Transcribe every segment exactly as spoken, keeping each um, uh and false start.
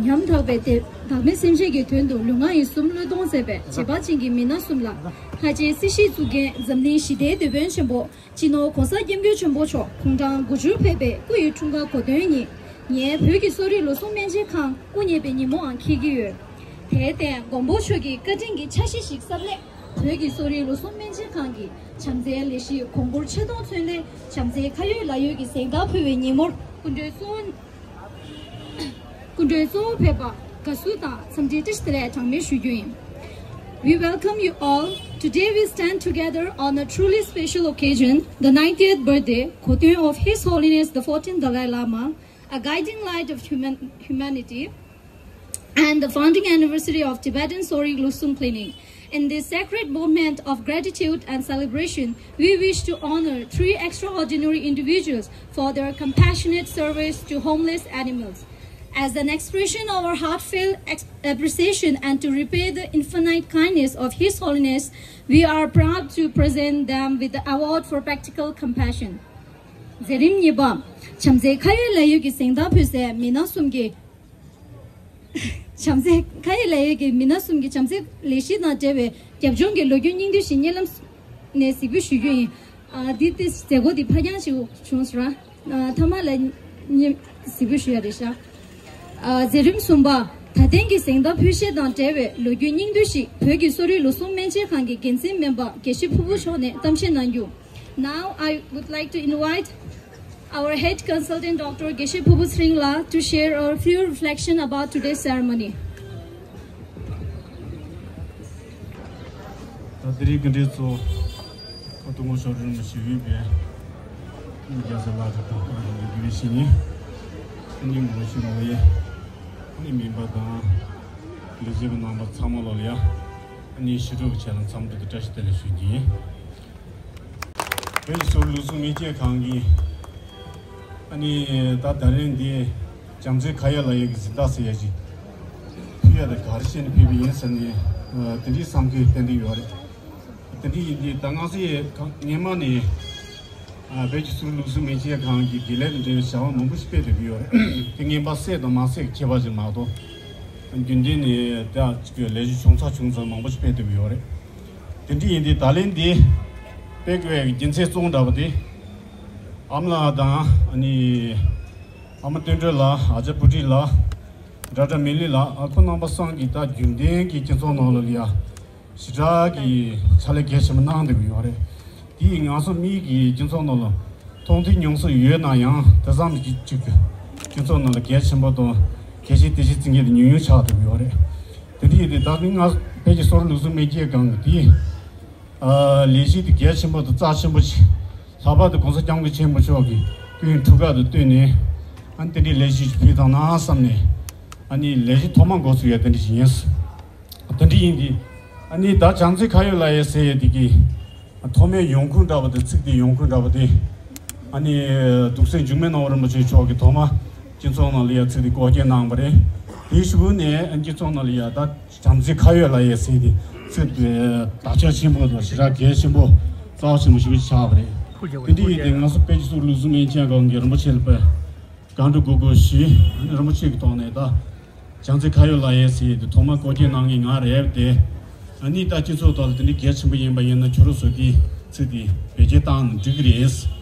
ཉམ་ཐག་པའི་དེ་བདག་མེད་སེམས་ཅན་གྱི་དོན་དུ་ལུས་ངག་ཡིད་གསུམ་བློས་གཏོང་མཛད་པའི་བྱེད་པ་ཅན་གྱི་མི་སྣ་གསུམ་ལ། ལྷ་རྗེའི་སྲིད་ཞིའི་གཙུག་རྒྱན་འཛམ་གླིང་ཞི་བདེའི་དེད་དཔོན་ཆེན་པོ་སྤྱི་ནོར་༸གོང་ས་༸སྐྱབས་མགོན་ཆེན་པོ་མཆོག་དགུང་གྲངས་དགུ་བཅུར་ཕེབས་པའི་སྐུ་ཡི་འཁྲུངས་སྐར་གོ་སྟོན་ཉིན། ངས་བོད་ཀྱི་གསོ་རིག་ལུགས་ཟུང་སྨན་བཅོས་ཁང་སྐུ་བརྙེས་པའི་ཉིན་མོའང་འཁེལ་གྱི་ཡོད། དེར་བརྟེན་མགོན་པོ་མཆོག་གི་བཀའ་དྲིན་གྱི་ཆ་ཤས་ཤིག་བསམ་ལས། བོད་ཀྱི་གསོ་རིག་ལུགས་ཟུང་སྨན་བཅོས་ཁང་གི་བྱམས་བརྩེའི་ལས་གཞི་གོང་བཀུར་ཆེ་མཐོང་མཚོན་ལས། བྱམས་བརྩེའི་ཁ་ཡོད་ལག་ཡོད་ཀྱི་གཟེངས་རྟགས་ཕུལ་བའི་ཉིན་མོར་སྐུ་མགྲོན་གཙོ་བོ། སྐུ་མགྲོན་གཙོ་བོ་ཕེབས་པར་དགའ་བསུ་དང་འཚམས་འདྲིའི་བཀྲ་ཤིས་བདེ་ལེགས་གྲངས་མེད་ཞུ་རྒྱུ་ཡིན། We welcome you all. Today we stand together on a truly special occasion, the ninetieth birthday, Khotun of His Holiness the fourteenth Dalai Lama, a guiding light of human- humanity, and the founding anniversary of Tibetan Sorik Lusung Clinic. In this sacred moment of gratitude and celebration, we wish to honor three extraordinary individuals for their compassionate service to homeless animals. As an expression of our heartfelt ex- appreciation and to repay the infinite kindness of His Holiness, we are proud to present them with the Award for Practical Compassion. མཛད་རིམ་གཉིས་པ། བྱམས་བརྩེའི་ཁ་ཡོད་ལག་ཡོད་ཀྱི་གཟེངས་རྟགས་ཕུལ་སའི་མི་སྣ་གསུམ་གྱི། བྱམས་བརྩེ་ཁ་ཡི་ལས་ཡོད་ཀྱི་མི་སྣ་གསུམ་གྱི་བྱམས་བརྩེ་ལས་གཞི་དང་འབྲེལ་བའི་རྒྱབ་ལྗོངས་ཀྱི་ལོ་རྒྱུས་སྙིང་བསྡུས་ཤིག་སྙན་ལམ་ནས་གཟིགས་འབུལ་ཞུ་རྒྱུ་ཡིན། ཨ། འདི་དེ་མཛད་སྒོ་འདི་ཕར་འགྱངས་ཞིག་བྱུང་སོང་ར། ཨ། མཐའ་མ་ལ་སྙན་གཟིགས་འབུལ་ཞུ་ཡ་རེད་ཤག་ཨ། མཛད་རིམ་གསུམ་པ། ད་ཐེངས་ཀྱི་གཟེངས་རྟགས་ཕུལ་བྱེད་དང་འབྲེལ་བའི་ལོ་རྒྱུས་སྙིང་བསྡུས་ཤིག་བོད་ཀྱི་གསོ་རིག་ལུགས་ཟུང་སྨན་བཅོས་ཁང་གི་འགན་འཛིན་སྨན་པ་དགེ་བཤེས་ཕུར་བུ་མཆོག་ནས་གཏམ་བཤད་གནང་རྒྱུ། Now I would like to invite our head consultant, Doctor Geshe Phubus Ringla, to share a few reflection about today's ceremony. ད་དེ་རིང་གི་འདྲེ་ཚོ་ཁོ་ཐུག་མོ་ཤོར་རིན་མོ་ཞིག་ཡོད་པས། ཨ་ནི་རྒྱལ་སྲས་ལྷ་དྲུག་དང་ཁོ་རང་གི་དགེ་བའི་བཤེས་གཉེན། ཨ་ནི་ངོ་ཤེས་མོ་ཡེ། ཨ་ནི་མིན་པ་དང་། ལས་བྱེད་པ་རྣམ་པ་ཚང་མ་ལོ་ལ་ཡ། ཨ་ནི་ཞི་ཁྲོ་གི་ཆེད་ལ་འཚམས་འདྲི་དང་བཀྲ་ཤིས་བདེ་ལེགས་ཞུ་རྒྱུ་ཡིན། བོད་ཀྱི་གསོ་རིག་ལུགས་ཟུང་སྨན་བཅོས་ཁང་གིས། ཨ་ནི་ད་ད་རིང་འདི་བྱམས་བརྩེའི་ཁ་ཡོད་ལག་ཡོད་ཀྱི་གཟེངས་རྟགས་ཟེར་ཡ་ཅིག་ཕུལ་ཡ་དེ་ག་རེ་བྱས་ནས་ཕུལ་བ་ཡིན་ཟེར་ནས། ཨ། དེ་འདྲའི་བསམ་ཚུལ་ཏན་ཏན་ཡོད་རེད། དེ་འདྲ་ཡིན་དུས་ད་ང་ཚོས་སྔན་མ་ནས། ཨ། བོད་ཀྱི་གསོ་རིག་ལུགས་ཟུང་སྨན་བཅོས་ཁང་གི་དགེ་ལས་དང་འབྲེལ་བའི་བྱ་བ་མང་པོ་ཞིག་སྤེལ་བསྡད་ཀྱི་ཡོད་རེད། དེ་ངན་པ་བསད་དང་མ་བསད་ཀྱི་ཁྱད་པར་ཅིག་མ་གཏོགས། རྒྱུན་ལྡན་ནས་ད་ཅིག་ལས་གཞི་ཆུང་ཙག་ཆུང་ཙག་མང་པོ་ཞིག་སྤེལ་བསྡད་ཀྱི་ཡོད་རེད། དེ་འདྲ་ཡིན་དུས་ད་ལན་འདི་སྤེལ་དགོས་པའི་རྒྱུ་མཚན་གཙོ་བོ་འདྲ་པོ་དེ། ཨ་མ་ལགས་དང་། ཨ་ནི་ཨ་མ་བསྟན་སྒྲོལ་ལགས། ཨ་ཅག་བུ་ཁྲིད་ལགས། ཌོག་ཊར་མི་ལི་ལགས། ཨ། ཁོང་རྣམ་པ་གསུམ་གྱིས་ད་རྒྱུན་ལྡན་གྱི་སྤྱི་ཚོགས་ནང་ལ་ལ་ཡ་ཞེ་དྲག་གི་ཕྱག་ལས་གལ་ཆེན་པོ་གནང་བསྡད་ཀྱི་ཡོད་རེད། དེ་ཡིས་ང་ཚོ་མི་གི་སྤྱི་ཚོགས་ནང་ལ་མཐོང་ཐོས་མྱོང་གསོ་ཡོད་ན་ཡང་། དེ་ཙམ་གྱི་ཅིག་སྤྱི་ཚོགས་ནང་ལ་གལ་ཆེན་པོ་དང་གལ་ཆེ་དེ་བཞིན་བརྩི་མཁན་དེ་ཉུང་ཉུང་ཆགས་བསྡད་ཀྱི་ཡོད་རེད། དེ་འདྲ་ཡིན་དུས་ད་ནི་ང་བོད་ཀྱི་གསོ་རིག་ལུགས་ཟུང་སྨན་བཅོས་ཁང་གི་དེ། ཨ། ལས་གཞི་དེ་གལ་ཆེན་པོ་དང་རྩ་ཆེན་པོ་ཞིག་ལྷག་པར་དུ་༸གོང་ས་༸སྐྱབས་མགོན་ཆེན་པོ་མཆོག་གི་སྐུའི་འཁྲུངས་སྐར་དང་བསྟུན་ནས། ཨ་ནི་དེ་འདྲའི་ལས་གཞི་ཞིག་ཕུལ་བཏང་ན་བསམ་ནས། ཨ་ནི་ལས་གཞི་ཐོག་མ་འགོ་ཚུགས་ཡ་དེ་འདྲ་ཞིག་ཡིན། དེ་འདྲ་ཡིན་དུས། ཨ་ནི་ད་བྱམས་བརྩེའི་ཁ་ཡོད་ལག་ཡོད་ཟེར་ཡ་དེ་གི་ཐོག་མའི་ཡོང་ཁུངས་འདྲ་པོ་དེ། ཚིག་དེ་ཡོང་ཁུངས་འདྲ་པོ་དེ། ཨ་ནི་གདུང་སྲས་འཇིགས་མེད་སྣང་བ་རིན་པོ་ཆེ་མཆོག་གིས་ཐོག་མ་སྤྱི་ཚོགས་ནང་ལ་ཡ་ཚིག་དེ་བཀོལ་སྤྱོད་གནང་བ་རེད། དེའི་གཞུག་ནས་སྤྱི་ཚོགས་ནང་ལ་ཡ་ད་བྱམས་བརྩེའི་ཁ་ཡོད་ལག་ཡོད་ཟེར་དེ་ཚིག་དེ་དར་ཁྱབ་ཆེན་པོ་དང་ཞེ་དྲག་གལ་ཆེན་པོ། རྩ་བ་ཆེན་པོ་ཞིག་ཆགས་པ་རེད། དེ་འདྲ་ཡིན་དུས་ང་ཚོ་བོད་ཀྱི་གསོ་རིག་ལུགས་ཟུང་སྨན་བཅོས་ཁང་གི་རིན་པོ་ཆེ་ལ་དཔེ་བཀའ་འདྲི་དགོས་དགོས་ཞུས། ཨ་ནི་རིན་པོ་ཆེ་གི་ཐོག་ནས་ད་བྱམས་བརྩེའི་ཁ་ཡོད་ལག་ཡོད་ཟེར་དེ་ཐོག་མ་བཀོལ་སྤྱོད་གནང་མཁན་ང་རེད་དེ། ཨ་ནི་ད་སྤྱི་ཚོགས་ཐོག་ལ་དེ་འདྲའི་གལ་ཆེན་པོ་ཡིན་པ་ཡིན་ན། ཁྱོད་རང་ཚོ་དེའི་ཚིག་དེ་བེད་སྤྱོད་བཏང་ན་འགྲིག་གི་རེད།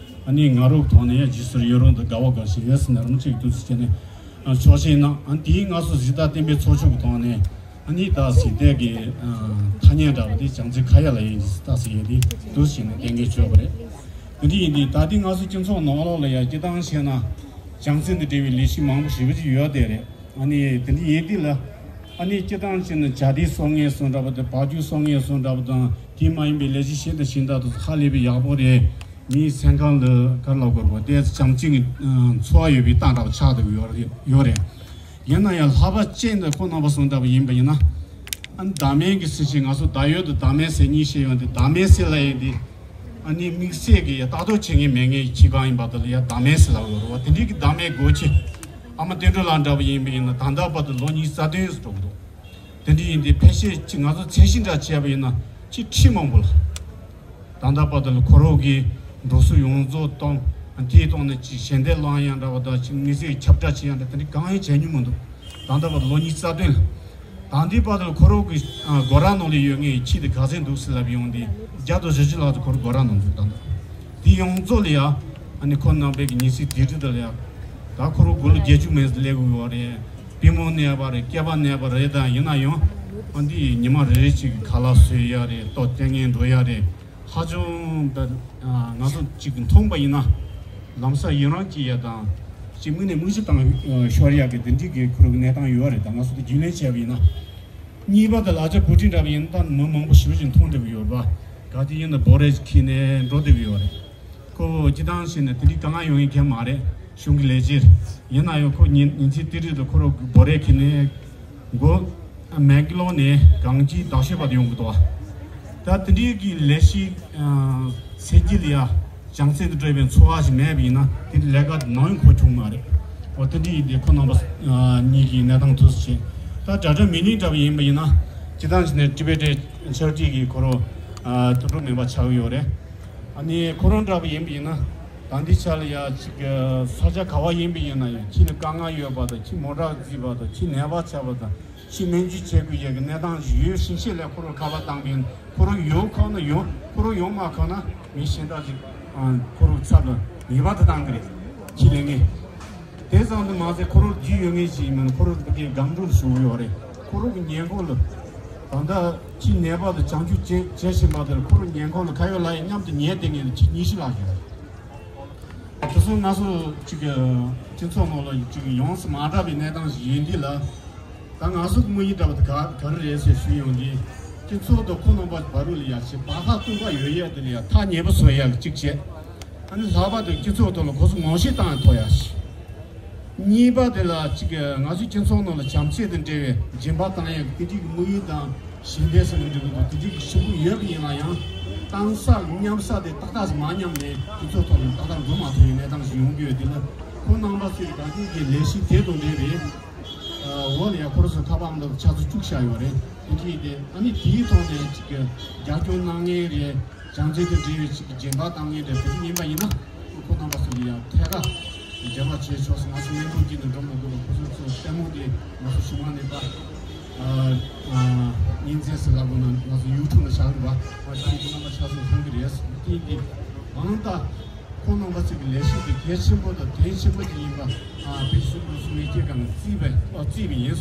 ཨ་ནི་ང་རང་གི་ཐོག་ནས་ཡང་རྗེས་སུ་ཡི་རང་དང་དགའ་བ་དགའ་ཞིང་ཡོད་ཟེར་ནས་རིན་པོ་ཆེ་གི་ཐུགས་རྗེ་ཆེ་ནས། ཨ། ཆོག་མཆན་གནང་། ཨ། དེའི་ང་ཚོ་གཟེངས་རྟགས་བསྟན་པའི་ཚོགས་ཆུང་གི་ཐོག་ནས། ཨ་ནི་ད་གཟེངས་རྟགས་ཀྱི། ཨ། ཐ་སྙད་འདྲ་པོ་དེ་བྱམས་བརྩེའི་ཁ་ཡོད་ལག་ཡོད་ཀྱི་གཟེངས་རྟགས་ཟེར་ཡས་དེ་འདུག་སེ་བྱས་ནས་གཏན་འཁེལ་བྱས་པ་རེད། དེ་འདྲ་ཡིན་དུས་ད་ལྟའི་ང་ཚོ་སྤྱི་ཚོགས་ནང་ལོགས་ལ་ཡ་སྤྱིར་བཏང་བྱས་ན་བྱམས་བརྩེ་དང་འབྲེལ་བའི་ལས་གཞི་མང་པོ་ཞེ་པོ་ཅིག་ཡོད་བསྡད་རེད། ཨ་ནི་དེ་འདྲ་ཡིན་དུས་ལ། ཨ་ནི་སྤྱིར་བཏང་བྱས་ན་ཇ་དེ་གསོག་མཁན་སོང་འདྲ་པོ་དང་། བག་ཆུ་གསོག་མཁན་སོང་འདྲ་པོ་དང་། དེ་མ་ཡིན་པའི་ལས་གཞི་གཞན་དང་གཞན་དག་ཏུ་ཧ་ལས་པའི་ཡག་པོ་རེད། མིའི་སེམས་ཁམས་ལ་ག་རེ་ལབ་དགོས་རེད་པ། དེ་བྱམས་བརྩེ་གི་འཚོ་བ་ཡོད་པའི་རྟགས་འདྲ་པོ་ཆགས་བསྡད་ཡོད་རེད། ཡོད་རེད། ཡིན་ན་ཡང་ལྷག་པ་ཅན་དུ་ཁོང་རྣམ་པ་གསུམ་འདྲ་པོ་ཡིན་པ་ཡིན་ན། ཨ་ནི་བདག་མེད་ཀྱི་སེམས་ཤིག་ང་ཚོ་བདག་ཡོད་དང་བདག་མེད་ཟེར་གཉིས་བཤད་ཡོང་དུས། བདག་མེད་ཟེར་ལབ་ཡས་དེ། ཨ་ནི་དམིགས་བསལ་གྱི་ཡ་ལྟ་རྟོག་བྱེད་མཁན་མེད་མཁན་གྱི་ཁྱི་སྒང་ཡིན་པ་དེ་ལ་ཡ་བདག་མེད་ཟེར་ལབ་ཡོད་རེད་པ། དེ་འདྲའི་གི་བདག་མེད་སྒོ་ཕྱེ། ཨ་མ་བསྟན་སྒྲོལ་ལགས་འདྲ་པོ་ཡིན་པ་ཡིན་ན་ད་ལྟ་བར་དུ་ལོ་ཉི་ཤུ་རྩ་བདུན་ཙམ་འགྲོ་གི་འདུག་དེ་འདྲ་ཡིན་དུས་ཕལ་ཆེར་ཅིག་ང་ཚོ་ཚད་གཞི་འདྲ་བྱས་པ་ཡིན་ན་ཅིག་ཁྲི་མང་པོ་ལ། ད་ལྟ་བར་དུ་ལ་ཁོ་རང་གིས་འགྲོ་སོང་ཡོངས་རྫོགས་གཏོང་། དེའི་ཐོག་ནས་ཅིག་ཞལ་འདེབས་བླངས་ཡ་འདྲ་པོ་དང་། ཅིག་དངོས་སུ་ཁྱབ་བསྒྲགས་བྱེད་ཡ་འདྲ། དེ་འདྲ་གང་ཡང་བྱས་མྱོང་མི་འདུག་ད་ལྟ་བར་ལོ་ཉི་ཤུ་རྩ་བདུན། ད་ལྟའི་བར་དུ་ཁོ་རང་གི་སྒོ་ར་ནང་ལ་ཡོད་མཁན་ཁྱི་དེ་ག་ཚད་འདུག་ཟེར་ལབ་ཡོང་དུས་བརྒྱ་དང་བཞི་བཅུ་ལྷག་ཙམ་ཁོ་རང་སྒོ་ར་ནང་འདུག་ད་ལྟ་དེ་ཡོངས་རྫོགས་ལ་ཡ་ཨ་ནི་ཁོ་རྣམ་པའི་གི་ཉིན་སྲིབ་དེ་རིགས་དེ་ལ་ཡ་ད་ཁོ་རང་དགུང་ལོ་བརྒྱད་ཅུ་མན་ཙམ་སླེབས་ཀྱི་ཡོད་རེད། པུས་མོ་ན་བ་རེད། སྐེད་པ་ན་བ་རེད། ད་ཡིན་ན་ཡང་ཨ་འདི་ཉི་མ་རེ་རེ་གཅིག་གི་ཁ་ལག་བཟོ་ཡ་རེད། ལྟོ་སྟེར་མཁན་འགྲོ་ཡ་རེད། ཧ་ཅང་ད་ང་ཚོ་གཅིག་མཐོང་པ་ཡིན་ན་ལམ་སང་ཡི་རང་སྐྱེ་ཡ་དང་གཅིག་མིག་ནས་མིག་ཆུ་བཏང་ཤོར་ཡ་གི་དེ་འདྲའི་གི་ཁོ་རང་གི་གནས་སྟངས་ཡོད་རེད། ད་ང་ཚོ་དེ་རྒྱུས་ལོན་བྱས་པ་ཡིན་ན། གཉིས་པ་དེ་ལ་ཨ་ཅག་བུ་ཁྲིད་འདྲ་བ་ཡིན་ན་ད་མི་མང་པོ་ཞེ་པོ་ཅིག་མཐོང་བསྡད་ཀྱི་ཡོད་རེད་པ། ག་དུས་ཡིན་ན་འབོ་རས་ཁྱེར་ནས་འགྲོ་བསྡད་ཀྱི་ཡོད་རེད། ཁོ་སྤྱིར་བཏང་བྱས་ན་དེ་འདྲའི་དཀའ་ངལ་ཡོང་ཡ་གང་ཡང་མ་རེད། གཞུང་གི་ལས་བྱེད་ཡིན་ན་ཡང་ཁོ་ཉིན་ཉིན་མཚན་དེ་རིགས་དུ་ཁོ་རང་འབོ་རས་ཁྱེར་ནས་མགོ་མེག་ལོ་ནས་གངས་སྐྱིད་རྡ་ཤོད་བར་དུ་ཡོང་གི་འདུག་བ། ད་དེ་འདྲའི་གི་ལས་གཞི་ཚེ་སྐྱིད་ལ་ཡ་བྱམས་བརྩེ་དང་འབྲེལ་བའི་འཚོ་བ་ཞིག་མེད་པ་ཡིན་ན་དེ་ལས་ཀ་ནམ་ཡང་འགོ་བྱུང་མ་རེད། འོ་དེ་འདྲ་ཡིན་དུས་ཁོ་རྣམ་པ་གཉིས་ཀྱི་གནས་སྟངས་དུས་སུ་བྱས། ད་དྲ་གྲ་མི་ལིང་འདྲ་བ་ཡིན་པ་ཡིན་ན་སྤྱིར་བཏང་བྱས་ན་ཊི་བེ་ཊན་ཆེ་རི་ཊི་གི་ཁོ་རང་དོན་གྲུབ་མེ་འབར་ཆགས་ཀྱི་ཡོད་རེད། ཨ་ནི་ཁོ་རང་འདྲ་བ་ཡིན་པ་ཡིན་ན་ད་འདི་ཆ་ལ་ཡ་ཅིག་ས་ཆ་ག་བ་ཡིན་པ་ཡིན་ན་ཡང་ཁྱི་ལ་དཀའ་ངལ་ཡོད་པ་དང་ཁྱི་མོ་ཊ་རྫིས་པ་དང་ཁྱི་ནད་པ་ཆགས་པ་དང་། ཕྱི་སྨན་བཅོས་བྱེད་དགོས་ཡས་ཀྱི་གནས་སྟངས་ཤིག་ཡོད་ཤིང་ཤེས་ལས་ཁོ་རང་ཁ་པར་བཏང་པས་ཁོ་རང་ཡོང་ཁོ་ན་ཡོང་ཁོ་རང་ཡོང་མ་ཁོ་ན་མི་གཞན་དག་ཅིག་ཁོ་རང་ཚབ་ལ་ངེས་པར་དུ་བཏང་གི་རེད། ཁྱི་ལེན་མཁན་དེ་ཙམ་དུ་མ་ཟད་ཁོ་རང་རྒྱུས་ཡོད་མཁན་ཞིག་ཡིན་མིན་ཁོ་རང་གི་སྒང་དྲུག་ལ་བཞུགས་ཡོད་རེད། ཁོ་རང་གི་ཉེན་ཁོག་ལ་ད་ལྟ་ཁྱི་ནད་པ་དང་བྱང་ཆུབ་བྱེད་བྱེད་བཞིན་པ་དེར་ཁོ་རང་ཉེན་ཁོག་ལ་ཁ་ཡོད་ལག་ཡོད་མཉམ་དུ་ཉལ་བསྡད་མཁན་ཁྱི་ཉི་ཤུ་ལྷག་ཡོད་རེད། དེ་ཚོ་ང་ཚོ་གཅིག་གི་སྤྱི་ཚོགས་ནང་ལ་གཅིག་ཡོངས་སུ་མ་གྲགས་པའི་གནས་སྟངས་ཤིག་ཡིན་དུས་ལ། ད་ང་ཚོ་གི་དམིགས་ཡུལ་འདྲ་བ་དེ་ག་ག་རེ་རེད་ཟེར་ཞུས་ཡོང་དུས། སྤྱི་ཚོགས་དང་ཁོང་རྣམ་པ་བར་དུ་ལ་ཡ་ཞིག་བར་ཐག་སྟོང་པ་ཡོད་ཡས་དེ་ལ་ཡ་ཐག་ཉེ་པོ་བཟོ་ཡ་གཅིག་བྱས། ཨ་ནི་ལྷག་པར་དུ་སྤྱི་ཚོགས་ཐོག་ལ་ཁོ་ཚོ་ངོ་ཤེས་བཏང་ཡ་ཐོག་ཡ་ཞིག་གཉིས་པ་དེ་ལ་གཅིག་ང་ཚོའི་སྤྱི་ཚོགས་ནང་ལ་བྱམས་བརྩེ་དང་འབྲེལ་བའི་སྦྱིན་པ་བཏང་ཡག་གི་དེ་འདྲའི་གི་དམིགས་ཡུལ་དང་ཞི་བདེ་ཟེར་ནས་འགྲོ་གི་འདུག་དེ་འདྲའི་གི་ཞུ་གི་ཡོད་པ་ཡིན་ན་ཡང་བཏང་ས་མཉམ་ས་དེ་ཏག་ཏག་ཙམ་མ་མཉམ་ནས་སྤྱི་ཚོགས་ཐོག་ནས་ཏག་ཏག་འགྲོ་མ་ཐུབ་པའི་གནས་སྟངས་ཤིག་ཡོང་གི་ཡོད་དེ་ལ་ཁོང་རྣམ་པ་ཚོས་ད་ཐེངས་ཀྱི་ལས་གཞི་དེ་དང་འབྲེལ་བའི་འོག་ལ་ཡང་ཁོ་རང་ཚོ་ཁ་པར་འདི་ཆ་ཚང་བཅུག་བཞག་ཡོད་རེད། དེ་འདྲའི་དེ་ཨ་ནི་དེའི་ཐོག་ནས་ཅིག་རྒྱབ་སྐྱོར་གནང་མཁན་རེད། བྱམས་བརྩེ་དང་འབྲེལ་བའི་ཅིག་སྦྱིན་པ་བཏང་མཁན་དེ་ཚོ་ཡིན་པ་ཡིན་ན་ཁོ་རྣམ་པ་ཚོ་ལ་ཡང་ཐད་ཀར་འབྲེལ་བ་བྱེད་ཆོག་ཟེར། ང་ཚོ་སྨན་ཁང་གཅིག་ནས་འགྲོ་མི་དགོས་པར་ཁོ་ཚོ་ཚོ་ལྟད་མོ་དེ་ང་ཚོ་གཞུང་ནས་ད་ཉིན་མཚན་ཟེར་ལབ་དགོས་ན་ང་ཚོ་ཡུ་ཊུབ་ལ་བཞག་གི་རེད་པ། ང་ཚོ་ཁོ་རྣམ་པ་ཆ་ཚང་མཐོང་གི་རེད། དེ་ཡིན་དུས་གང་ལྟར་ཁོ་རྣམ་པ་ཚོ་གི་ལས་གཞི་དེ་གལ་ཆེན་པོ་དང་དོན་ཆེན་པོ་ཅིག་ཡིན་པ་བོད་ཀྱི་སྤྱི་ནོར་གོང་ས་སྐུ་ཕེབས་སྐབས་ནས་བརྩིས་པ་བརྩིས་པ་ཡིན།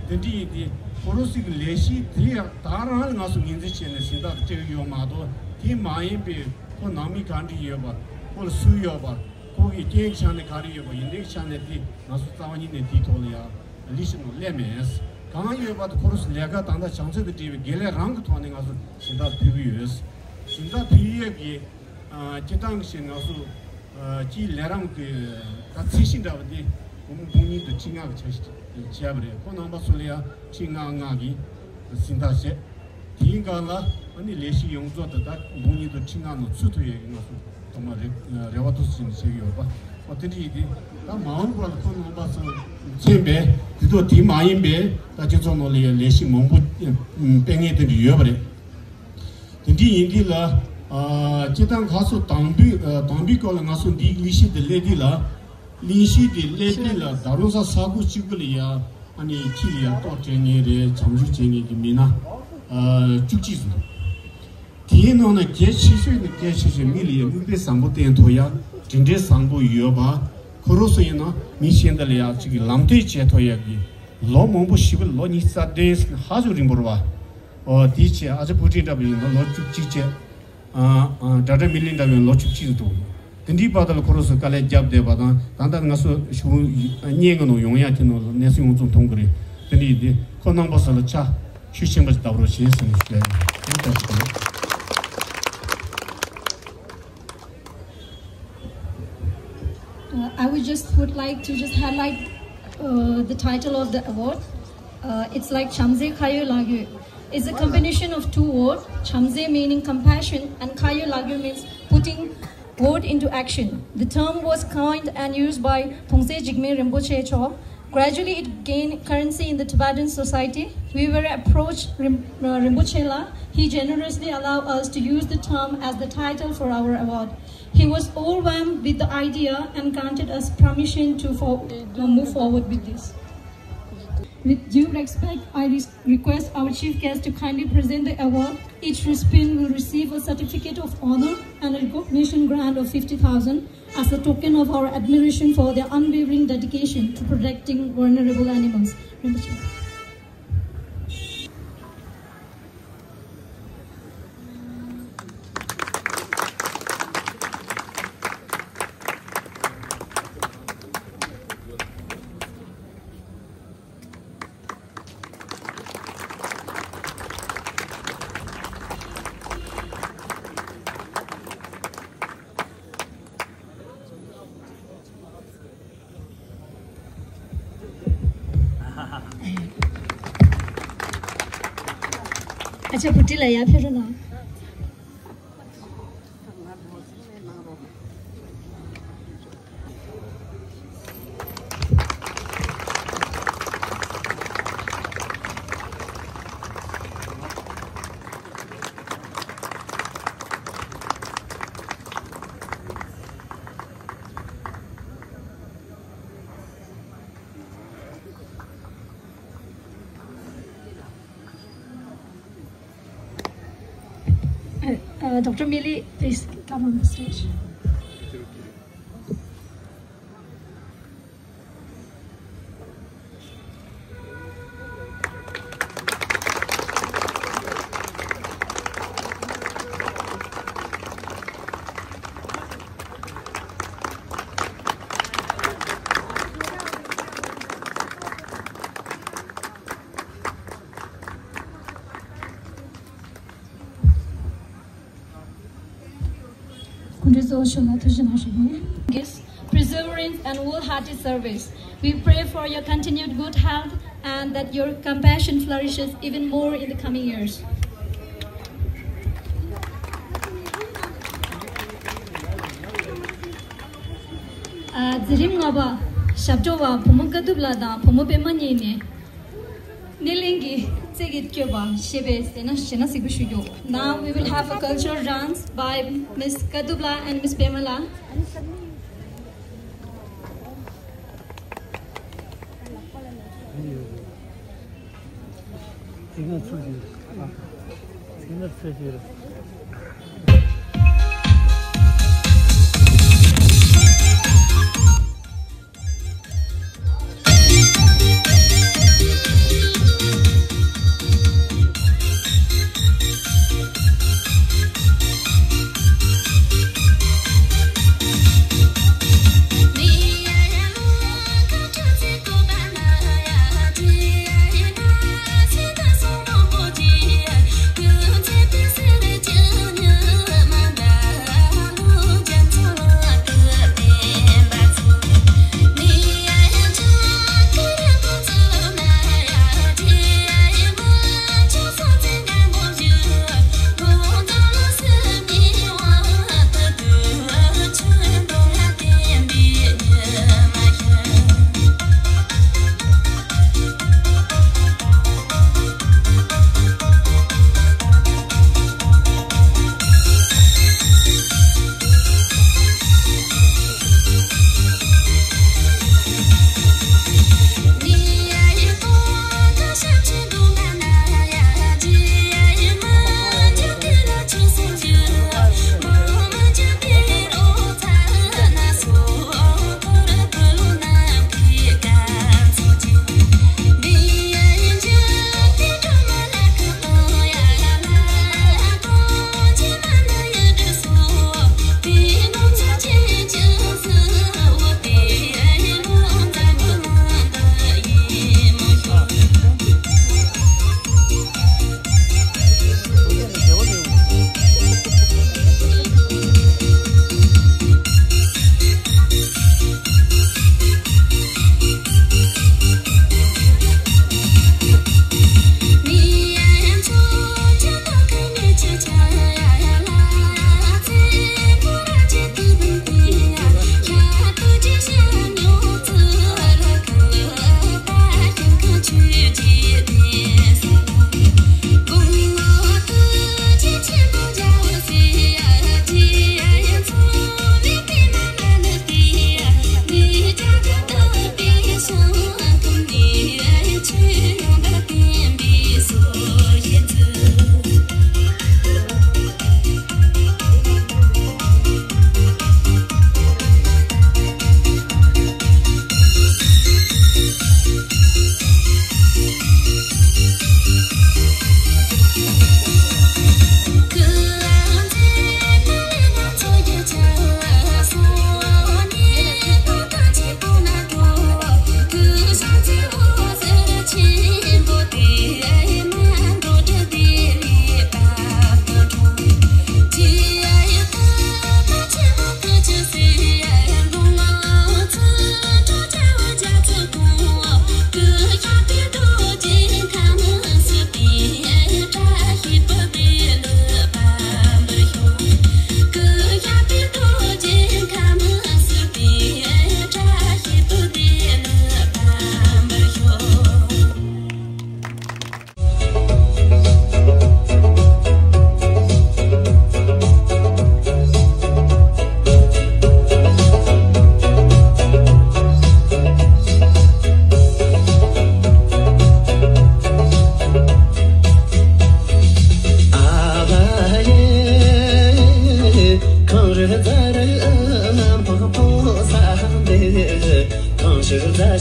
དེ་འདྲ་ཡིན་དུས་ཁོ་རང་ཚོ་གི་ལས་གཞི་དེ་ཡང་ད་རང་ལ་ང་ཚོ་ངོས་འཛིན་བྱས་ནས་ཟིན་བྲིས་སྤྲད་ཀྱི་ཡོད་མ་གཏོགས། དེ་མ་ཡིན་པའི་ཁོ་ནང་མི་ག་འདྲ་ཡོད་པ། ཁོ་ལ་སུ་ཡོད་པ། ཁོ་གི་རྐྱེན་གྱི་ཆ་ནས་ག་རེ་ཡོད་པ། ཡོན་ཏན་གྱི་ཆ་ནས་དེ་ང་ཚོ་རྩ་བ་ཉིད་ནས་དེའི་ཐོག་ལ་ཡང་ལི་ཤི་ནང་སླེབས་མེད། གང་ཡོད་པ་དེ་ཁོ་རང་ཚོ་ལས་ཀ་ད་ལྟ་བྱམས་བརྩེ་དང་འབྲེལ་བའི་དགེ་ལས་རང་གི་ཐོག་ནས་ང་ཚོ་ཟིན་བྲིས་ཕུལ་གྱི་ཡོད། ཟིན་བྲིས་ཕུལ་ཡས་ཀྱི་སྤྱིར་བཏང་གི་ང་ཚོ་སྤྱིའི་ལས་རིམ་གྱི་ད་ཚད་གཞི་འདྲ་བ་དེ་སྒོར་མོ་འབུམ་གཉིས་དང་ཁྲི་ལྔ་གི་ཆ་ཞིག་བྱས་པ་རེད། ཁོང་རྣམ་པ་ཚོ་ལ་ཡང་ཁྲི་ལྔ་ལྔ་གི་ཟིན་བྲིས་བྱས། དེའི་སྒང་ལ་ཨ་ནི་ལས་གཞི་ཡོངས་རྫོགས་དེ་དག་འབུམ་གཉིས་དང་ཁྲི་ལྔ་ནང་ཚུད་ཐུབ་ཡས་ཀྱི་ང་ཚོ་ཐོག་མ་རེ་རེ་བ་ཐུགས་སུ་ཆེ་ནས་བྱེད་ཀྱི་ཡོད་པ། འོ་དེ་འདྲ་ཡིན་དུས་ད་མ་འོངས་པར་ཁོང་རྣམ་པ་ཚོ་མཁྱེན་པས་དེ་དག་དེ་མ་ཡིན་པའི་ད་སྤྱི་ཚོགས་ནང་ལ་ཡང་ལས་གཞི་མང་པོ་སྤེལ་མཁན་དེ་འདྲ་ཡོད་པ་རེད། དེ་འདྲ་ཡིན་དུས་ལ་སྤྱིར་བཏང་ཁ་སོ་དང་པོའི་དང་པོའི་སྐོར་ལ་ང་ཚོ་འདིའི་ལས་གཞི་དེ་སླེབས་དུས་ལ། གླེང་གཞི་དེ་སླེབས་དུས་ལ་ད་རུང་ས་ས་ཁུག་གཅིག་པུ་ལ་ཡ་ཨ་ནི་ཁྱི་ལ་ཡ་ལྟོ་སྤྲད་མཁན་རེད། བྱམས་སྐྱོང་བྱེད་མཁན་གྱི་མི་སྣ་བཅུ་གཅིག་ཙམ་འདུག་དེའི་ནང་ནས་གལ་ཆེ་ཤོས་ནི་གལ་ཆེ་ཤོས་མི་ལ་ཡ་མིག་དཔེ་བཟང་པོ་བསྟན་ཐུབ་ཡ། དྲིན་དྲན་བཟང་པོ་ཡོད་པ། ཁོ་རང་ཚོ་ཡིན་ན་མི་གཞན་དག་ལ་ཡ་གཅིག་གི་ལམ་སྟོན་བྱེད་ཐུབ་ཡ་གི་ལོ་མང་པོ་ཞེ་པོ་ལོ་ཉི་ཤུ་རྩ་བདུན་ཧ་ཅང་རིང་པོ་རེད་པ། འོ་དེའི་ཆེད་ཨ་ཅག་བུ་ཁྲིད་འདྲ་པོ་ཡིན་ན་ལོ་བཅུ་གཅིག་བྱས། ཨ་ཨ་ཌོག་ཊར་མི་ལིན་འདྲ་བའི་ལོ་བཅུ་གཅིག་འདུག་དེ་འདྲའི་བར་དུ་ལ་ཁོ་རང་ཚོས་དཀའ་ལས་བརྒྱབ་བསྡད་པ་དང་། ད་ལྟ་ང་ཚོ་ཞུ་བརྙན་གྱི་ནང་ཡོང་ཡ་དེ་ནང་ལ་གནས་ཚུལ་ཡོངས་རྫོགས་མཐོང་གི་རེད། དེ་འདྲ་ཡིན་དུས་ཁོང་རྣམ་པ་ཚོ་ལ་ཕྱག་ཤུགས་ཆེན་པོ་ཞིག་བརྡབ་རོགས་བྱེད་ཟེར་ནས་ཞུ་ཡ་ཡིན། དེ་ལྟར་ཞིག་རེད། Uh, I would just would like to just highlight uh, the title of the award. Uh, it's like Chamze Khayo Lagyo. It's a combination of two words, Chamze meaning compassion and Khayo Lagyo means putting word into action. The term was coined and used by Thongse Jigme Rinpoche Cho. Gradually, it gained currency in the Tibetan society. We were approached Rim, uh, Rinpoche La. He generously allowed us to use the term as the title for our award. He was overwhelmed with the idea and granted us permission to for, uh, move forward with this. With due respect, I re- request our chief guest to kindly present the award. Each recipient will receive a certificate of honor and a recognition grant of fifty thousand as a token of our admiration for their unwavering dedication to protecting vulnerable animals. ཨ་ཅག་བུ་ཏི་ལ་ཡར་ཕེབས་རོགས་གནང་། Uh, Doctor Mili, please come on the stage. སྐུ་མགྲོན་གཙོ་བོ་མཆོག་ལ་ཐུགས་རྗེ་གནང་ཞུ་གི་ཡིན། Yes, perseverance and wholehearted service. We pray for your continued good health and that your compassion flourishes even more in the coming years. ཨ། འཛིན་རིམ་ལྔ་པ་ཞབས་བྲོ་བ་བུ་མོ་དཀའ་ཐུབ་ལགས་དང་བུ་མོ་པད་མ་གཉིས་ནས། སྣེ་ལེན་གྱི་རྩེད་ཀྱི་སྐྱོད་པ་ཞེས་པའི་ཟེར་ན་ཞེ་ན་གཟིགས་པོ་ཞུ་རྒྱུ། Now we will have a cultural dance by Miss Kadubla and Miss Pemala.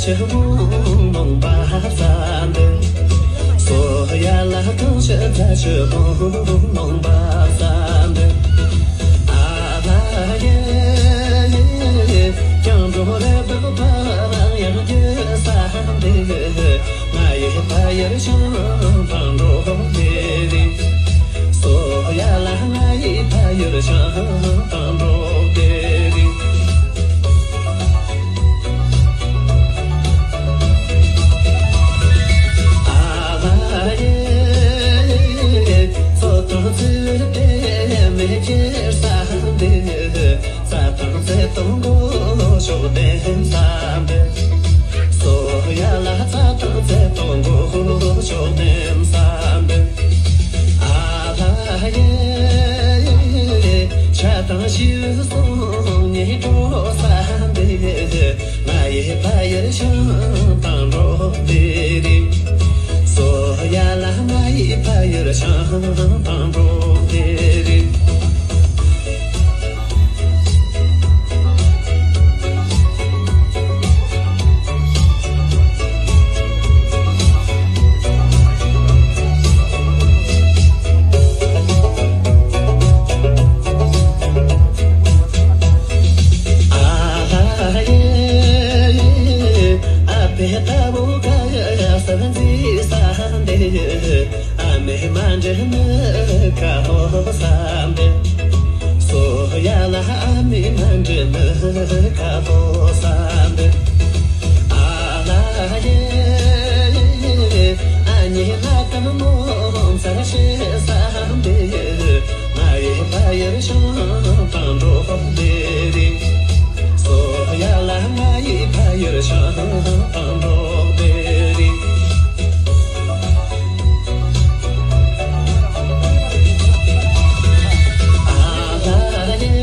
ཆུ་བོ་ལུང་པ་བསམ་པས། སོ་ཡ་ལ་གང་ཞིག་རྫ་ཆུ་བོ་ལུང་པ་བསམ་པས། ཨ་ལ་ཡེ། སྐྱང་འགྲོ་རེ་བདག་པ་ཡང་རྒྱུ་བསམ་པས། ང་ཡི་ཕ་ཡུལ་ཤང་དང་འགྲོགས་དེ་རིང་། སོ་ཡ་ལ་ང་ཡི་ཕ་ཡུལ་ཤང་དང་འགྲོགས་དེ་རིང་། ཨ་ལ་ཡེ། སོ་དང་ཚུལ་དེ་མེད་ཀྱི་བསམ་པས། རྩྭ་དང་རྩེ་དང་མགོ་ཤོག་ལྡེམ་བསམ་པས། སོ་ཡ་ལ་རྩྭ་དང་རྩེ་དང་མགོ་ཤོག་ལྡེམ་བསམ་པས། ཨ་ལ་ཡེ། ཆ་དང་ཤིའུ་སོང་ཉེ་འགྲོ་བསམ་པས། ང་ཡི་ཕ་ཡུལ་ཤང་དང་འགྲོགས་དེ་རིང་། སོ་ཡ་ལ་ང་ཡི་ཕ་ཡུལ་ཤང་དང་འགྲོགས་དེ་རིང་། ཨ་ཧ་ཡེ། ཨ་ཕའི་ལྟ་བུ་ག་ཡ་ས་འཛིན་ས་འདི། ཨ་མའི་མ་འདྲེས་ནི་ཁ་ལོ་ས་འདི། སོ་ཡ་ལ་ཨ་མའི་མ་འདྲེས་ནི་ཁ་ལོ་ས་འདི། ཨ་ལ་ཡེ། ཨ་ཉེ་ལ་དམ་མོ་ཚར་ཤེས་ས་འདི། ང་ཡི་ཕ་ཡུལ་ཤང་དང་འགྲོགས་དེ་རིང་། སོ་ཡ་ལ་ང་ཡི་ཕ་ཡུལ་ཤང་དང་འགྲོགས་དེ་རིང་། ཨ་ལ་ཡེ།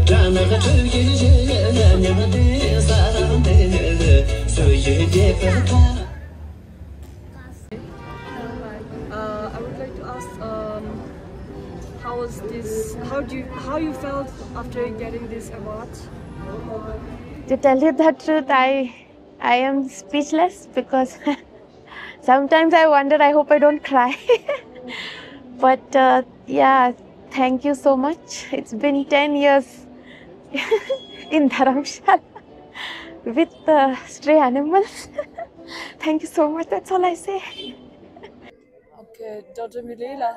དགྲ་ནག་ཁྲོད་ཀྱི་ཉི་མ་དེ་ས་དེ་སུ་ཡི་རྒྱལ་པོ་ཐ། Uh, I would like to ask, um, how was this? How do you, how you felt after getting this award? To tell you the truth, I I am speechless because sometimes I wonder, I hope I don't cry. But uh, yeah, thank you so much. It's been ten years in Dharamshala with uh, stray animals. Thank you so much. That's all I say. Okay, Doctor Milila,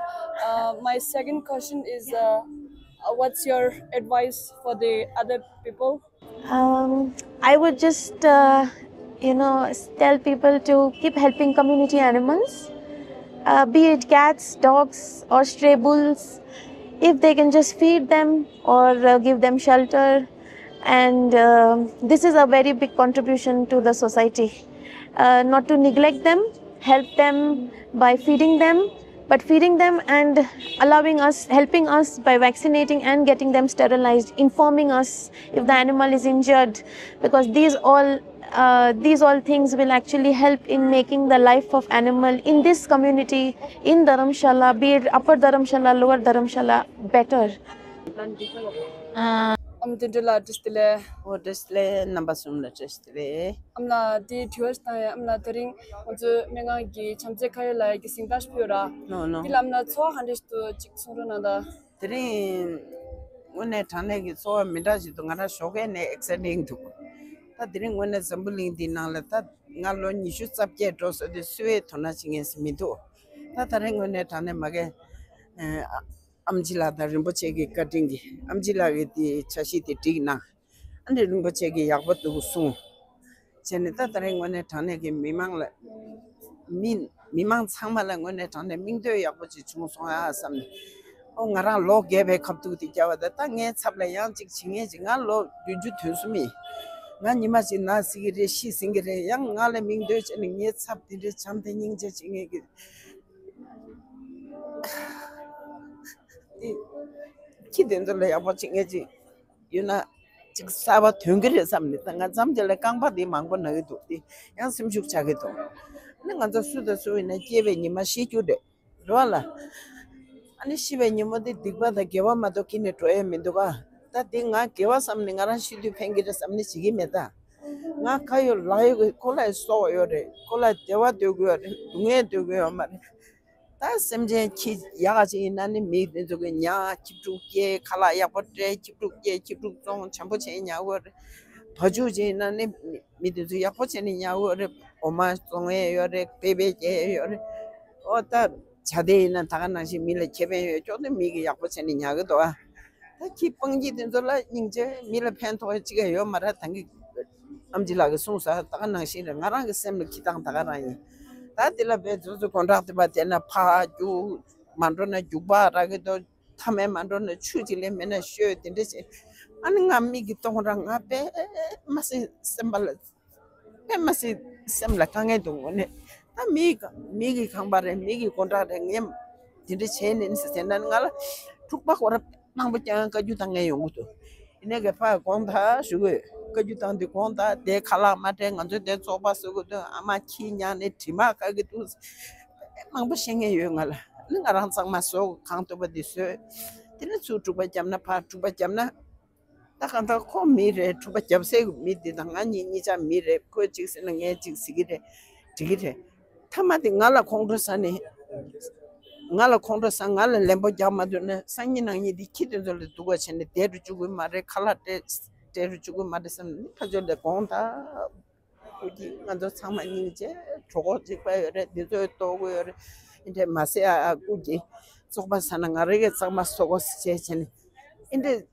uh, my second question is, uh, uh, what's your advice for the other people? Um, I would just, uh, you know, s- tell people to keep helping community animals, uh, be it cats, dogs, or stray bulls. If they can just feed them or uh, give them shelter, and uh, this is a very big contribution to the society. Uh, not to neglect them, help them by feeding them, but feeding them and allowing us, helping us by vaccinating and getting them sterilized, informing us if the animal is injured, because these all uh, these all things will actually help in making the life of animal in this community, in Dharamshala, be it Upper Dharamshala, Lower Dharamshala, better. ཨམ་དེ་འདྲ་ལ་བཀྲ་ཤིས་བདེ་ལེགས། ཨོ་བཀྲ་ཤིས་བདེ་ལེགས། རྣམ་པ་གསུམ་ལ་བཀྲ་ཤིས་བདེ་ལེགས། ཨམ་ལགས་དེ་དྲི་བ་ཞིག་བཏང་ཡ། ཨམ་ལགས་དེ་རིང་ང་ཚོའི་སྨན་ཁང་གི་བྱམས་བརྩེ་ཁ་ཡོད་ལགས་ཀྱི་གཟེངས་རྟགས་ཤིག་ཕུལ་ཡོད་ར། ནོ་ནོ། འདི་ལ་ཨམ་ལགས་ཚོར་བ་ག་འདྲ་ཞིག་འདུག་ཅིག་གསུང་རོགས་གནང་དང་། དེ་རིང་དངོས་གནས་དྲང་གནས་ཀྱི་ཚོར་བ་མི་འདྲ་ཞིག་འདུག་ང་རང་ཞོགས་ཀས་ནས་ཨེག་སའི་ཊིང་འདུག་ད་དེ་རིང་དངོས་གནས་འཛམ་བུ་གླིང་འདིའི་ནང་ལ་ད་ང་ལོ་ཉི་ཤུ་རྩ་བརྒྱད་འགྲོ་སོང་དུས་སུས་དོ་སྣང་བྱེད་མཁན་ཞིག་མི་འདུག་ད་ད་རིང་དངོས་གནས་དྲང་གནས་མ་གི་ཨ་ཨམ་ཆི་ལགས་དང་རིན་པོ་ཆེ་གི་བཀའ་དྲིན་གྱིས་ཨམ་ཆི་ལགས་ཀྱིས་དེ་འཆར་གཞི་དེ་སྒྲིག་གནང་། ཨ་ནི་རིན་པོ་ཆེ་གིས་ཡག་པོ་འདུག་གསུངས། བྱས་ནས་ད་ད་རིང་དངོས་གནས་དྲང་གནས་ཀྱི་མི་མང་ལ་མི་མི་མང་ཚང་མ་ལ་དངོས་གནས་དྲང་གནས་མིང་འདོན་ཡག་པོ་ཅིག་བྱུང་སོང་ཨ་བསམ་ནས། ཨོ་ང་རང་ལོ་བརྒྱད་པའི་ཁ་ཐུག་དེ་བརྒྱབ་པ་དང་ད་ངའི་ཚབ་ལ་ཡང་ཅིག་བྱེད་མཁན་ཅིག་ང་ལོ་བདུན་ཅུ་དོན་གསུམ་ཡིན། ང་ཉི་མ་ཅིག་ན་སྲིད་ཀྱི་རེད་ཤི་ཟིན་གྱི་རེད། ཡང་ང་ལ་མིང་འདོན་བྱས་ནས་ངའི་ཚབ་དེ་འདྲའི་བྱམས་དང་སྙིང་རྗེ་བྱེད་མཁན་གྱི་ཁྱི་དེ་ཚོ་ལ་ཡག་པོ་བྱེད་མཁན་ཅིག་ཡོད་ན་ཅིག་གསར་པ་ཐོན་གྱི་རེད་བསམ་ནས་ད་ང་མཚམས་དེ་ལ་རྐང་པ་འདི་མང་པོ་ན་གི་འདུག་དེ་ཡང་སེམས་ཤུགས་ཆག་གི་འདུག་ཨ་ནི་ང་ཚོ་སུ་དང་སུ་ཡིན་ན་སྐྱེས་པའི་ཉི་མ་ཤི་རྒྱུ་རེད་རེད་བ་ལ། ཨ་ནི་ཤི་བའི་ཉིན་མོ་འདི་སྡིག་པ་དང་དགེ་བ་མ་གཏོགས་ཁྱེར་ནས་འགྲོ་ཡས་མི་འདུག་ག་ད་འདི་ང་དགེ་བ་བསམ་ནས་ང་རང་ཤི་དུས་ཕན་གྱི་རེད་བསམ་ནས་བྱེད་ཀྱི་མེད་ད། ང་ག་ཡོད་ལ་ཡོད་གི་ཁོ་ལ་སྲོག་ཡོད་རེད། ཁོ་ལ་བདེ་བ་འདོད་གི་ཡོད་རེད། སྡུག་བསྔལ་འདོད་གི་ཡོད་མ་རེད། ད་སེམས་ཅན་ཁྱི་ཡག་ག་ཅིག་ཡིན་ན་ནི་མི་དེ་ཚོ་གི་ཉ་ཁྱི་ཕྲུག་སྐྱེ། ཁ་ལག་ཡག་པོ་སྤྲད། ཁྱི་ཕྲུག་སྐྱེ། ཁྱི་ཕྲུག་བཙོང་། བྱམས་པོ་བྱས་ཉར་གི་ཡོད་རེད། བ་ཕྱུགས་ཅིག་ཡིན་ན་ནི་མི་དེ་ཚོ་ཡག་པོ་བྱས་ནས་ཉར་གི་ཡོད་རེད། འོ་མ་བཙོང་ཡས་ཡོད་རེད། པེ་པེ་སྐྱེ་ཡས་ཡོད་རེད། ཨོ་ད་བྱ་དེ་ཡིན་ན་ད་ག་ནང་བཞིན་མི་ལ་ཁེ་ཕན་ཡོད་ཅོག་ནི་མི་གི་ཡག་པོ་བྱས་ནས་ཉར་གི་འདུག་ཨ། ད་ཁྱི་སྤང་ཁྱི་དེ་ཚོ་ལ་སྙིང་རྗེ། མི་ལ་ཕན་ཐོགས་ཅི་ག་ཡོད་མ་རེད། ད་གི་ཨམ་ཆི་ལགས་ཀྱིས་གསུངས་ས་ད་ག་ནང་བཞིན་རེད། ང་རང་གི་སེམས་ལ་ཁྱི་དང་ད་ག་རང་ཡིན། ད་དེ་ལ་བས་ཚོ་ཚོ་དགོང་དྲག་དེ་པ་དེ་ན་ཕ་རྒྱུག་མ་འགྲོ་ན་རྒྱུག་པ་རག་གི་འདུག་མཐའ་མའི་མ་འགྲོ་ན་ཆུ་ཅིག་ལས་མེད་ན་ཤོད་དེ་འདྲ་བྱས། ཨ་ནི་ང་མིག་གིས་མཐོང་ར་ང་དཔེ་མ་སྲིད་སེམས་པ་ལ་དཔེ་མ་སྲིད་སེམས་ལ་དཀའ་ངལ་འདུག་དངོས་གནས། ད་མི་མི་གི་ཁང་པ་རེད། མི་གི་དགོང་དྲག་རེད། ངས་དེ་འདྲ་བྱས་ནས་ཟེར་ན་ང་ལ་འཁྲུག་པ་ཁོ་ར་མང་པོ་ཀྱང་བཀའ་བཀྱོན་བཏང་མཁན་ཡོང་གི་འདུག་ཡིན་ནའི་གི་ཕ་དགོངས་དག་ཞུ་གི་ཡོད། བཀའ་བཀྱོན་བཏང་དུས་དགོངས་དག་དེ་ཁ་ལག་མ་སྤྲད། ང་ཚོས་དེ་བཙོག་པ་བཟོ་གི་འདུག་ཨ་མ་ཁྱི་ཉག་ནས་དྲི་མ་ཁ་གི་འདུག་མང་པོ་བཤད་མཁན་ཡོད་ང་ལ། ནི་ང་རང་གཙང་མ་བཟོ། གང་ཐུབ་པ་དེ་བཟོས། དེ་ནས་ཚུར་འཁྲུག་པ་བརྒྱབ་ན་ཕར་འཁྲུག་པ་བརྒྱབ་ན། ད་གང་ལྟར་ཁོ་མི་རེད། འཁྲུག་པ་བརྒྱབ་སའི་མི་དེ་དང་ང་གཉིས་གཉིས་ཆ་མི་རེད། ཁོས་གཅིག་ཟེར་ན་ངས་གཅིག་ཟེར་གི་རེད། འགྲིག་གི་རེད། མཐའ་མ་དེ་ང་ལ་ཁོང་ཁྲོ་ཟ་ནས། ང་ལ་ཁོང་ཁྲོ་ཟ། ང་ལ་ལན་པོ་རྒྱག་མ་ཐུབ་ན་སང་ཉིན་གནངས་ཉིན་དེ་ཁྱི་དེ་ཚོ་ལ་སྡུག་པ་བྱས་ནས་བསྡད་རུ་བཅུག་གི་མ་རེད། ཁ་ལག་སྤྲད་སྤྲད་རུ་བཅུག་གི་མ་རེད་བསམ་ནས་ཕ་ཚོ་ལ་དགོངས་དག་སྐུ་མཁྱེན། ང་ཚོ་ཚང་མ་སྙིང་རྗེ། གྲོད་ཁོག་གཅིག་པ་ཡོད་རེད། འདི་ཚོས་ལྟོགས་ཀྱི་ཡོད་རེད། འདི་འདྲས་མ་ཟེར་ཨ། ཨ་སྐུ་མཁྱེན། བཙོག་པ་ཟ་ན་ང་རང་གི་གཙང་མ་བཟོ་དགོས་ཟེར་བྱས་བྱས་ནས་འདི་འདྲས་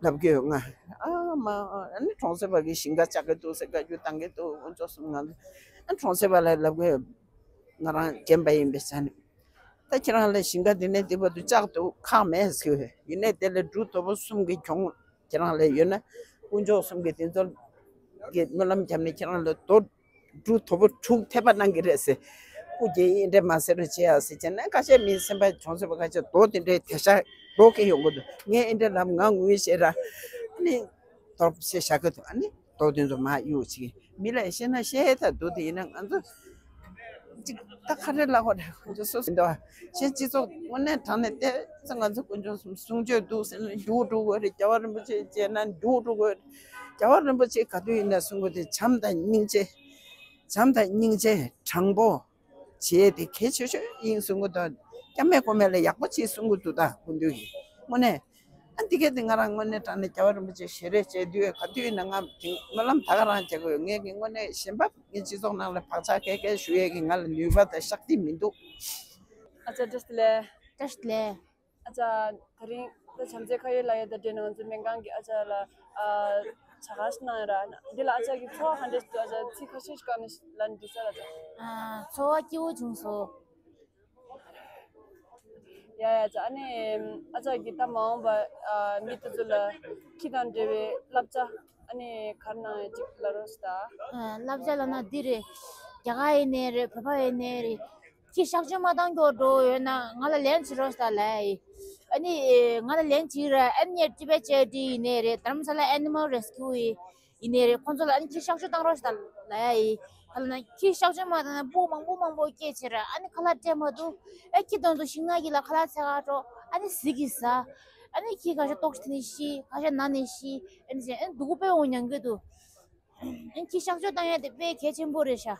ལབ་ཀྱི་ཡོད། ང་ཨ་མ་ཨ་ནི་གྲོང་གསེབ་པ་གི་ཞིང་ཁ་བཅག་གི་འདུག་ཟེར་བཀའ་བཀྱོན་བཏང་གི་འདུག་དཀོན་མཆོག་གསུམ། ང་ཨ་གྲོང་གསེབ་པ་ལ་ལབ་ཀྱི་ཡོད། ང་རང་རྒན་པ་ཡིན་པའི་ཆ་ནས། ད་ཁྱེད་རང་ལ་ཞིང་ཁ་འདི་ནས་འདི་བར་དུ་བཅག་འདུག་ཁག་མེད་ཟེར། ཡིན་ནའི་དེ་ལ་འབྲུ་དོ་པོ་གསུམ་གྱི་གྱོང་ཁྱེད་རང་ལ་ཡོད་ན་དཀོན་མཆོག་གསུམ་གྱིས་དེ་ཚོ་གི་སྨོན་ལམ་བརྒྱབ་ནས་ཁྱེད་རང་ལ་རྡོ་འབྲུ་དོ་པོ་དྲུག་ཐེབས་པ་གནང་གི་རེད་ཟེར། སྐུ་མཁྱེན་འདི་འདྲས་མ་ཟེར་རོགས་བྱེད་ཨ་ཟེར་བྱས་ན་ཁ་ཤས་མི་སེམས་པ་གྲོང་གསེབ་པ་ཁ་ཤས་རྡོ་དེ་འདྲས་དེ་ཤ་རྡོ་སྐྱེ་ཡོང་གི་འདུག་ངས་འདི་འདྲས་ལབ་ང་ངུས་ཤེས་ར་ཨ་ནི་རྡོ་བཤད་བཞག་གི་འདུག་ཨ་ནི། རྡོ་དེ་ཚོ་མར་གཡུག་ཅིག་མི་ལ་བཤད་ན་བཤད་ད་འདུག་དེ་ཡིན་ན་ང་ཚོ་ཅིག་ད་ཁ་རེ་ལ་ཧོ་རེ་ཁོ་ཚོ་སོ་སོ་འདུག་གཞན་སྤྱི་ཚོགས་དངོས་གནས་དྲང་གནས་བལྟས་ཚེ་ང་ཚོ་དཀོན་མཆོག་གསུམ་གསུང་ཆོས་འདུག་ཟེར་ན་རྒྱུགས་འགྲོ་དགོས་རེད། རྒྱལ་བ་རིན་པོ་ཆེ་མཇལ་ན་རྒྱུགས་འགྲོ་དགོས་རེད། རྒྱལ་བ་རིན་པོ་ཆེ་ག་དུས་ཡིན་ན་གསུང་གི་དེ་བྱམས་དང་སྙིང་རྗེ། བྱམས་དང་སྙིང་རྗེ་དྲང་པོ། བྱེད་དེ་གལ་ཆེ་ཤོས་ཡིན་གསུང་གི་འདུག་སྐྱ་མེད་ཀོ་མེད་ལ་ཡག་པོ་བྱེད་གསུང་གི་འདུག་ད་སྐུ་མདུན་གྱིས་དངོས་གནས། ཨ་འདི་གས་དེ་ང་རང་དངོས་གནས་དྲང་གནས་རྒྱལ་བ་རིན་པོ་ཆེ་ཞལ་རས་མཇལ་དུས་ག་དུས་ཡིན་ན་ང་དེ་སྨོན་ལམ་ད་ག་རང་བྱེད་དགོས་ཡོད། ངས་ཀྱི་དངོས་གནས་གཞན་པ་ངའི་སྤྱི་ཚོགས་ནང་ལ་བག་ཆགས་སྐད་སྐད་ཞུ་ཡས་ཀྱི་ང་ལ་ནུས་པ་དང་ཤག་ཏི་མི་འདུག་ཨ་ཅག་བཀྲ་ཤིས་བདེ་ལེགས། བཀྲ་ཤིས་བདེ་ལེགས། ཨ་ཅག་དེ་རིང་ད་བྱམས་བརྩེ་ཁ་ཡོད་ལག་ཡོད་དང་འབྲེལ་ནས་ང་ཚོ་སྨན་ཁང་གི་ཨ་ཅག་ལ་ཨ་བྱ་དགའ་ཞིག་གནང་ཡོད་ར། འདི་ལ་ཨ་ཅག་གི་ཚོར་བ་ག་འདྲས་འདུག་ཨ་ཅག་ཚིག་ཁ་ཤས་ཤིག་བཀའ་མོལ་ལ་འདི་ཚར་ཨ་ཅག་ཨ་ཚོར་བ་སྐྱིད་པོ་བྱུང་སོང་། ཡ་ཡ་ཅག་ཨ་ནི་ཨ་ཅག་གི་ད་མ་འོངས་པ་ཨ་མི་དེ་ཚོ་ལ་ཁྱི་དང་འབྲེལ་བའི་བསླབ་བྱ་ཨ་ནི་ག་རེ་གནང་ཡོད་ཅིག་ལབ་རོགས་ཞུ་ད། ཨ་བསླབ་བྱ་ལབ་ན་འདི་རེད། རྒྱ་གར་ཡིན་ནའི་རེད། བོད་པ་ཡིན་ནའི་རེད། ཁྱི་གཤག་བཅོས་མ་བཏང་མགྱོགས་འགྲོ་ཡོད་ན་ང་ལ་ལན་བྱེད་རོགས་ཞུ་ད་ལབ་ཡ་ཡིན། ཨ་ནི་ཨེ་ང་ལ་ལན་བྱེད་ར་ཨ་ནི་ངས་ཅི་བས་བཅར་འདྲི་ཡིན་ནའི་རེད། དྷ་རམ་ས་ལ་ཨེ་ནི་མལ་རེ་སི་ཀིའུ་ཡིན་ཡིན་ནའི་རེད། ཁོང་ཚོ་ལ་ཨ་ནི་ཁྱི་གཤག་བཅོས་བཏང་རོགས་ཞུ་ད་ལབ་ཡ་ཡིན། ཁ་ལ་ན་ཁྱི་གཤག་བཅོས་མ་བཏང་ན་སྤུ་མང་པོ་མང་པོ་སྐྱེས་བྱེད་ར་ཨ་ནི་ཁ་ལག་སྤྲད་མ་ཐུབ། ཨེ་ཁྱི་དང་དུ་ཤིང་ནགས་ཀྱི་ལ་ཁ་ལག་འཚོལ་ག་འགྲོ། ཨ་ནི་གཟིག་གི་ཟ། ཨ་ནི་ཁྱི་ག་ཤ་ལྟོགས་ཤི་ནས་ཤི། ག་ཤ་ན་ནས་ཤི། ཨ་ནི་ཨ་ནི་སྡུག་པོ་དཔེ་འོང་མྱོང་གི་འདུག་ཨ་ནི་ཁྱི་གཤག་བཅོས་བཏང་ཡ་དེ་དཔེ་གལ་ཆེན་པོ་རེད་ཤག་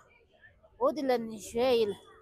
འོ་དེ་ལ་ནི་ཞུ་ཡ་ཡིན་ལ།